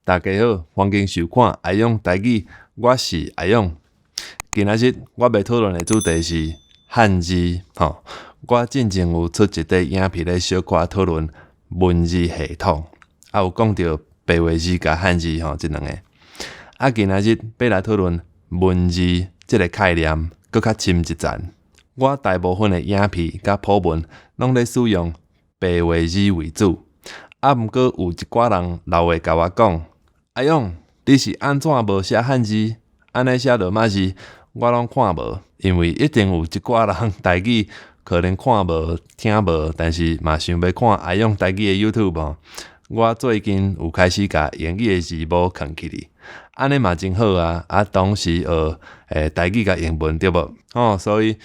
大家好，歡迎收看阿勇台語，我是阿勇。今仔日我欲討論的主題是漢字。吼，我進前有出一塊影片咧，小可討論文字系統，啊有講著白話字佮漢字吼，這兩个。啊，今仔日欲來討論文字這个概念，閣較深一層。我大部分的影片佮普文，攏咧使用白話字為主。啊，毋過有一寡人留話共我講：阿勇，你是按怎無寫漢字？按呢寫羅馬字，我攏看無。因為一定有一寡人台語可能看無、聽無，但是嘛想欲看阿勇台語的 YouTube 哦。我最近有開始共英語的字幕囥起去，按呢嘛真好啊！啊，同時學台語佮英文對無？吼，所以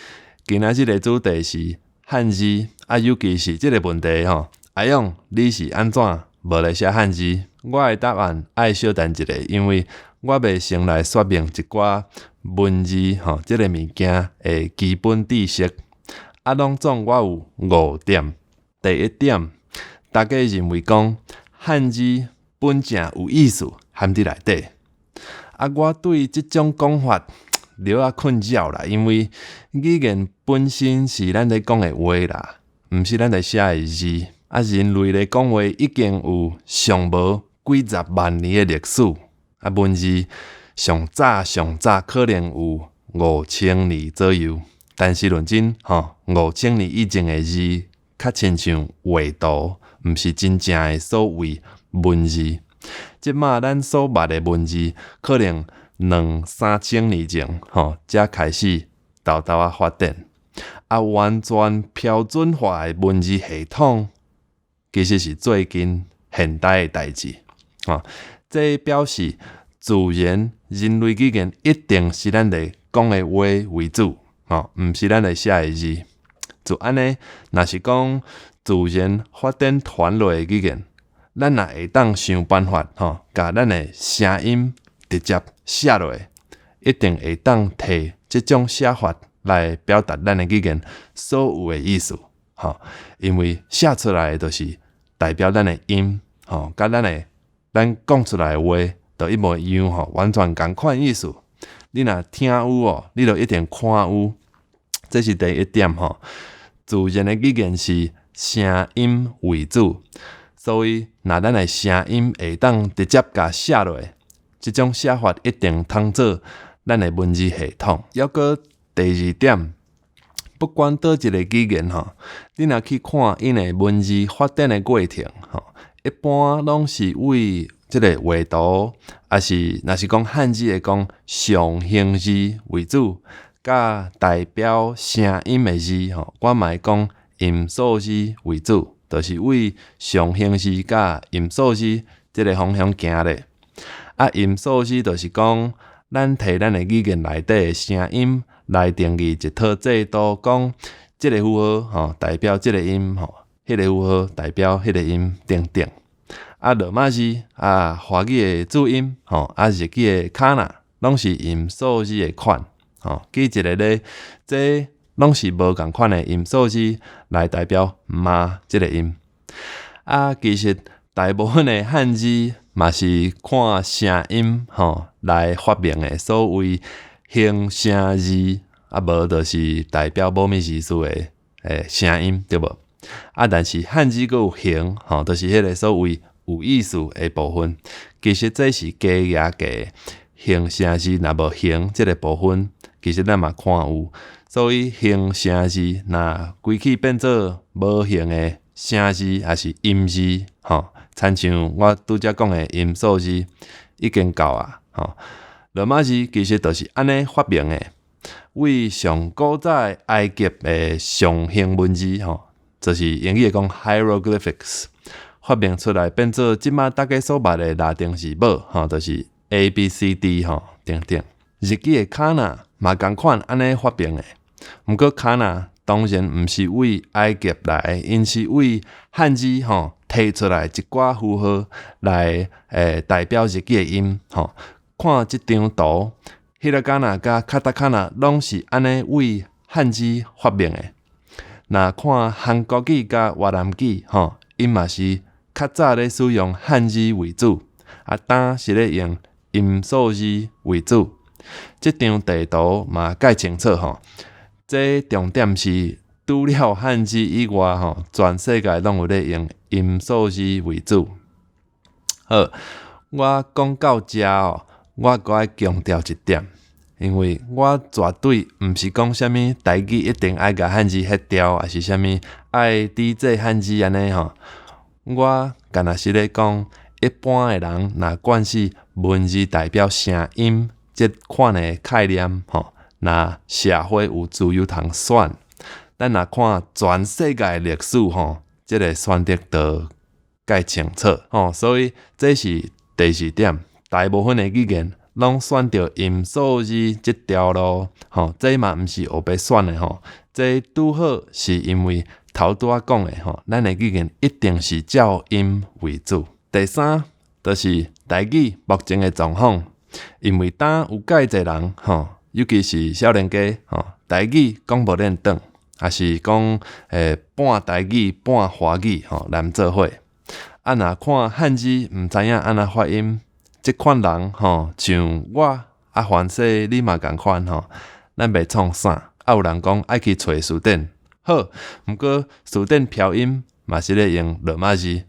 今仔日的主題是漢字，啊，尤其是這个問題吼。阿勇，你是按怎無咧寫漢字？我的答案愛小等一下，因為我欲先來說明一寡文字吼，這个物件的基本知識。啊，攏總我有五點。第一點，大家認為講漢字本正有意思含佇內底。啊，我對這種講法略仔困擾啦，因為語言本身是咱咧講的話啦，毋是咱咧寫的字。啊，人類咧講話已經有上無幾十萬年的歷史。啊，文字上早上早可能有5000年左右，但是論真吼，5000年以前的字較親像畫圖，毋是真正的所謂文字。這馬咱所捌的文字，可能兩三千年前吼才開始沓沓仔發展。啊，完全標準化的文字系統，其實是最近現代的代誌，吼，這表示自然人類語言一定是咱咧講的話為主，吼，毋是咱咧寫的字。就按呢，若是講自然發展傳落的語言，咱若會當想辦法，吼，共咱的聲音直接寫落，一定會當提這種寫法來表達咱的語言所有的意思。吼，因為寫出來的就是代表咱的音，吼，佮咱的咱講出來的話，都一模一樣，吼，完全仝款意思。你若聽有哦，你就一定看有。這是第一點吼。自然的語言是聲音為主，所以若咱的聲音會當直接共寫落，這種寫法一定通做咱的文字系統。猶閣第二點。不管佗一个語言吼，你若去看𪜶的文字發展的過程吼，一般攏是為這个畫圖，抑是若是講漢字會講象形字為主，佮代表聲音的字吼，我嘛會講音素字為主，就是為象形字佮音素字這个方向行咧。啊，音素字就是講咱提咱的語言內底的聲音來定義一套制度，講這个符號吼代表這个音吼，彼个符號代表彼个音等等。啊，羅馬字啊，華語的注音吼，啊，日語的卡納，攏是音素字的款吼。舉一个例，這攏是無仝款的音素字來代表媽這个音。啊，其實大部分的漢字嘛是看聲音吼來發明的，所謂形聲字。啊，無就是代表無物意思的聲音，對無？啊，但是漢字閣有形，吼，就是彼个所謂有意思的部分。其實這是加額的形聲字，若無形這个部分，其實咱嘛看有。所以形聲字若規氣變做無形的聲字，抑是音字，吼，親像我拄才講的音素字已經夠啊，吼。羅馬字其實就是按呢發明的。為上古早埃及的象形文字，吼，就是英語會講 hieroglyphics，發明出來變做這馬大家所捌的拉丁字母，吼，就是 A B C D 吼等等。日語的卡納嘛仝款按呢發明的，毋過卡納當然毋是為埃及來的，𪜶是為漢字吼提出來一寡符號來代表日語的音，吼。看這張圖。彼个加納佮卡塔卡納攏是按呢為漢字發明的。若看韓國語佮越南語，吼，𪜶嘛是較早咧使用漢字為主，啊，今是咧用音素字為主。這張地圖嘛蓋清楚吼。這重點是除了漢字以外吼，全世界攏有咧用音素字為主。好，我講到遮哦，我閣愛強調一點，因為我絕對毋是講啥物台語一定愛共漢字彼掉，抑是啥物愛抵制漢字按呢吼。我干焦是咧講，一般的人若慣勢文字代表聲音這款的概念吼，若社會有自由通選，咱若看全世界歷史吼，這個選擇就蓋清楚吼。所以這是第二點，大部分的語言攏選著音素字這條路吼，這嘛毋是烏白選的吼，這拄好是因為頭拄仔講的吼，咱的語言一定是照音為主。第三，就是台語目前的狀況，因為今有蓋濟人吼，尤其是少年家吼，台語講無輪轉，抑是講半台語半華語吼，連做伙。啊，若看漢字毋知影按怎發音，這款人吼，像我啊，凡勢你嘛仝款吼，咱袂創啥。啊，有人講愛去揣辭典，好，毋過辭典標音嘛是咧用羅馬字，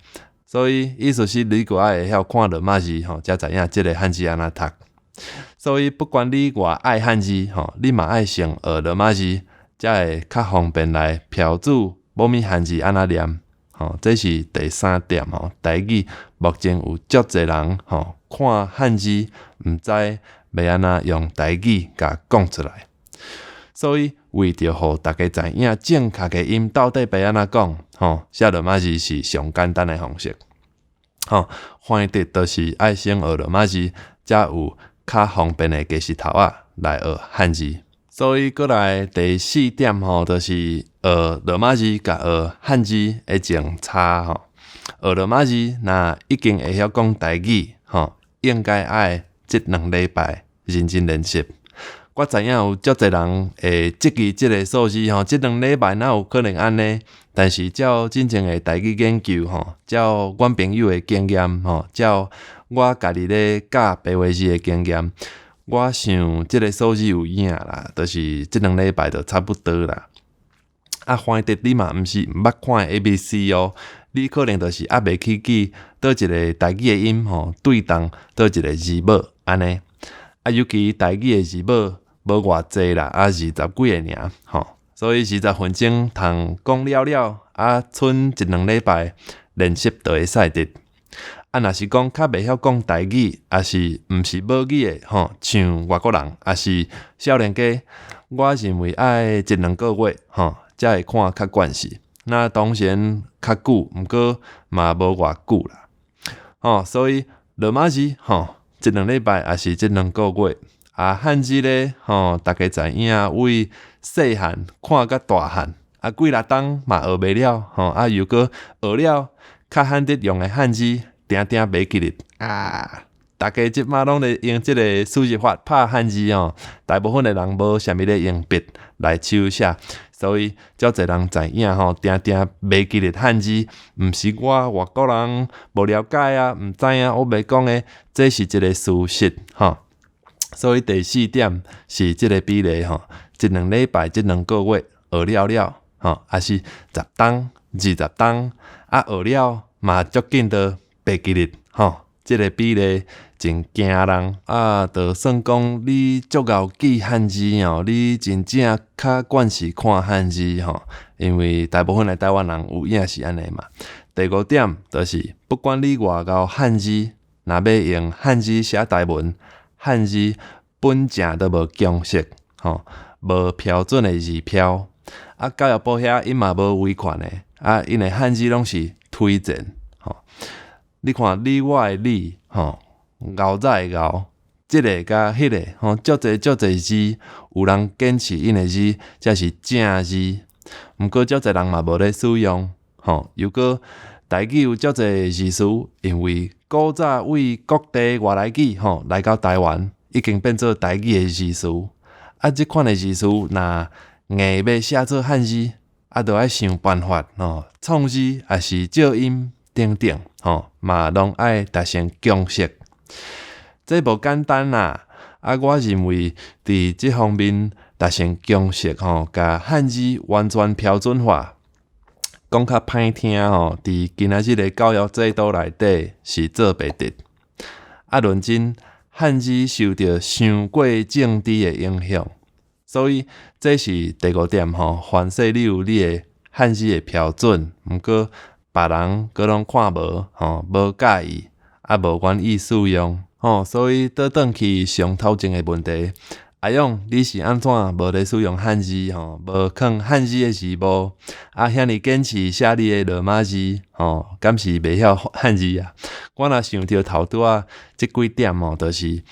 所以意思是你閣愛會曉看羅馬字吼，才知影這个漢字按怎讀。所以不管你偌愛漢字吼，你嘛愛先學羅馬字，才會較方便來標註某物漢字按怎念。吼，這是第三點吼。台語目前有足濟人吼，看漢字毋知欲按怎用台語共講出來。所以為著予大家知影正確的音到底欲按怎講，吼，寫羅馬字是上簡單的方式。吼，反正就是愛先學羅馬字，才有較方便的基石頭仔來學漢字。所以閣來第四點吼，就是學羅馬字佮學漢字的前差吼。學羅馬字若已經會曉講台語吼，應該愛這兩禮拜認真練習。我知影有足濟人會質疑這个數字吼，這兩禮拜哪有可能按呢？但是照真正的台語研究吼，照阮朋友的經驗吼，照我家己咧教白話字的經驗，我想這个數字有影啦，就是這兩禮拜就差不多啦。啊，反正你嘛毋是毋捌看 ABC 哦，你可能就是猶袂去記佗一个台語的音吼，對仝佗一个字母按呢。啊，尤其台語的字母無偌濟啦，啊，二十幾个爾吼，所以20分鐘通講了了，啊，賰一兩禮拜練習就會使得。啊，若是講較袂曉講台語，抑是毋是母語的吼，像外國人，抑是少年家，我認為愛一兩個月吼，才會看較慣勢。那當然較久，毋過嘛無偌久啦。吼，所以羅馬字吼，一兩禮拜抑是這兩個月。啊，漢字咧吼，大家知影，對細漢看甲大漢，啊，幾若冬嘛學袂了吼，啊，又閣學了，較罕得用的漢字，定定袂記得啊！大家這馬攏咧用這个輸入法拍漢字吼，大部分的人無啥物咧用筆來手寫，所以足濟人知影吼，定定袂記得漢字，毋是我外國人無了解啊，毋知影我欲講的，這是一个事實吼。所以第四點是這个比例吼，一兩禮拜、這兩個月學了了吼，抑是10冬、20冬啊學了嘛足緊就袂記得吼，這个比例真驚人啊！就算講你足𠢕記漢字吼，你真正較慣勢看漢字吼，因為大部分的台灣人有影是按呢嘛。第五點就是，不管你偌𠢕漢字，若欲用漢字寫台文，漢字本正都無共識，吼，無標準的字標。啊，教育部遐𪜶嘛無維權的，啊，𪜶的漢字攏是推薦，吼。你看你我的你，吼，𠢕早的𠢕，這个佮彼个，吼，足濟足濟字，有人堅持𪜶的字才是正字，毋過足濟人嘛無咧使用，吼。又閣台語有足濟字詞，因為古早對各地外來語吼來到台灣，已經變做台語的字詞。啊，這款的字詞若硬欲寫做漢字，啊，著愛想辦法吼，創字抑是借音等等，吼，嘛攏愛達成共識。這無簡單啦！啊，我認為佇這方面達成共識吼，共漢字完全標準化，講較歹聽吼，佇今仔日的教育制度內底是做袂得。啊，論真，漢字受著傷過政治的影響，所以這是第五點吼。凡勢你有你的漢字的標準，毋過別人閣攏看無吼，無佮意，啊，無願意使用吼，所以倒轉去上頭前的問題。阿勇，你是按怎無咧使用漢字吼？無囥漢字的字幕，啊，遐爾堅持寫你的羅馬字吼，敢是袂曉漢字啊？我若想著頭拄仔這幾點吼，就是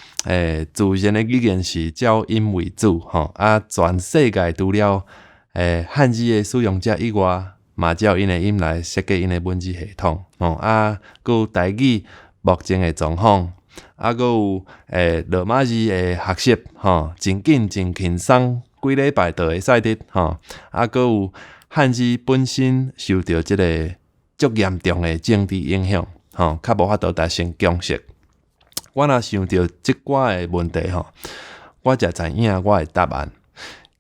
自然的語言是照音為主吼，啊，全世界除了漢字的使用者以外，嘛照𪜶的音來設計𪜶的文字系統吼，啊，閣有台語目前的狀況。啊，閣有羅馬字的學習吼，真緊真輕鬆，幾禮拜就會使得吼。啊，閣有漢字本身受著這个足嚴重的政治影響吼，較無法度達成共識。我若想著這寡的問題吼，我才知影我的答案。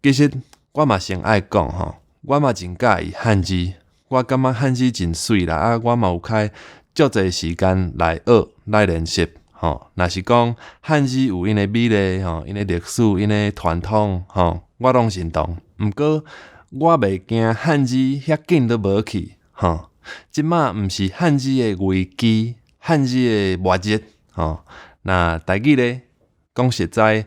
其實我嘛先愛講吼，我嘛真佮意漢字，我感覺漢字真媠啦。啊，我嘛有開足濟時間來學來練習。吼，若是講漢字有𪜶的美麗吼，𪜶的歷史、𪜶的傳統吼，我攏認同。毋過我袂驚漢字遐緊都無去吼。這馬毋是漢字的危機，漢字的末日吼。那台語咧，講實在，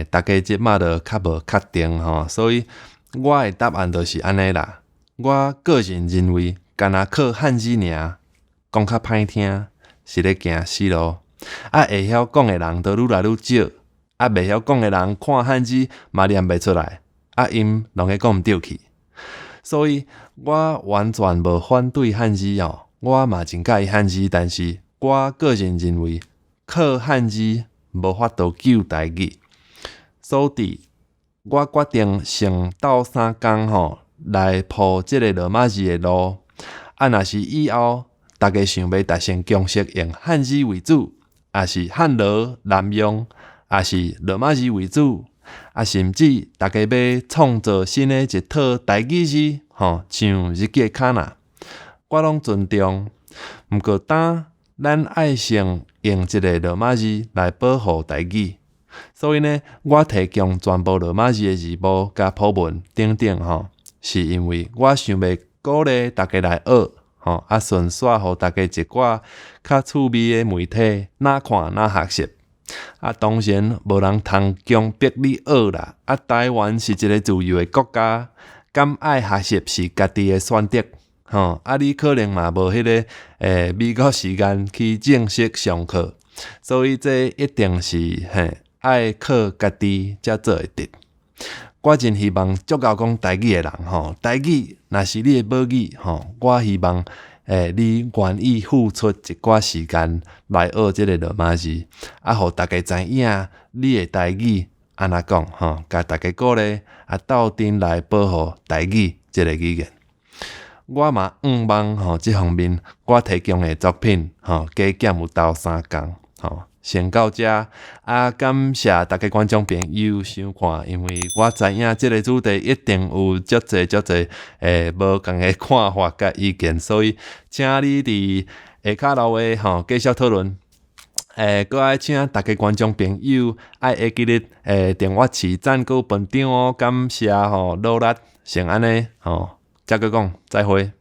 大家這馬都較無確定吼，所以我的答案就是按呢啦。我個人認為，干焦靠漢字爾，講較歹聽，是咧行死路。啊，會曉講的人都愈來愈少，啊，袂曉講的人看漢字嘛念袂出來，啊，𪜶攏會講毋著去。所以我完全無反對漢字哦，我嘛真佮意漢字，但是我個人認為，靠漢字無法度救台語。所以，我決定先鬥相共吼來鋪這个羅馬字的路。啊，若是以後大家想欲達成共識，用漢字為主，抑是漢羅濫用，抑是羅馬字為主，啊，甚至大家欲創造新的一套台語字，吼，像日記的卡納，我攏尊重。毋過，當咱愛先用一个羅馬字來保護台語，所以呢，我提供全部羅馬字的字幕佮普文等等，吼，是因為我想欲鼓勵大家來學。吼，啊，順紲予大家一寡較趣味的媒體，若看若學習。啊，當然無人通強迫你學啦。啊，台灣是一个自由的國家，敢愛學習是家己的選擇。吼，啊，你可能嘛無彼个美國時間去正式上課，所以這一定是嘿愛靠家己才做會得。我真希望足𠢕講台語的人吼，台語若是你的母語吼，我希望你願意付出一寡時間來學這个羅馬字，啊，予大家知影你的台語按怎講吼，共大家鼓勵啊，鬥陣來保護台語這个語言。我嘛向望吼，這方面我提供的作品吼，加減有鬥相共吼。先到遮，啊！感謝大家觀眾朋友收看，因為我知影這个主題一定有足濟足濟無仝的看法佮意見，所以請你佇下跤留話吼，繼續討論。閣愛請大家觀眾朋友愛會記得訂閱、賜讚閣分享哦，感謝吼努力，先按呢吼，再閣講，再會。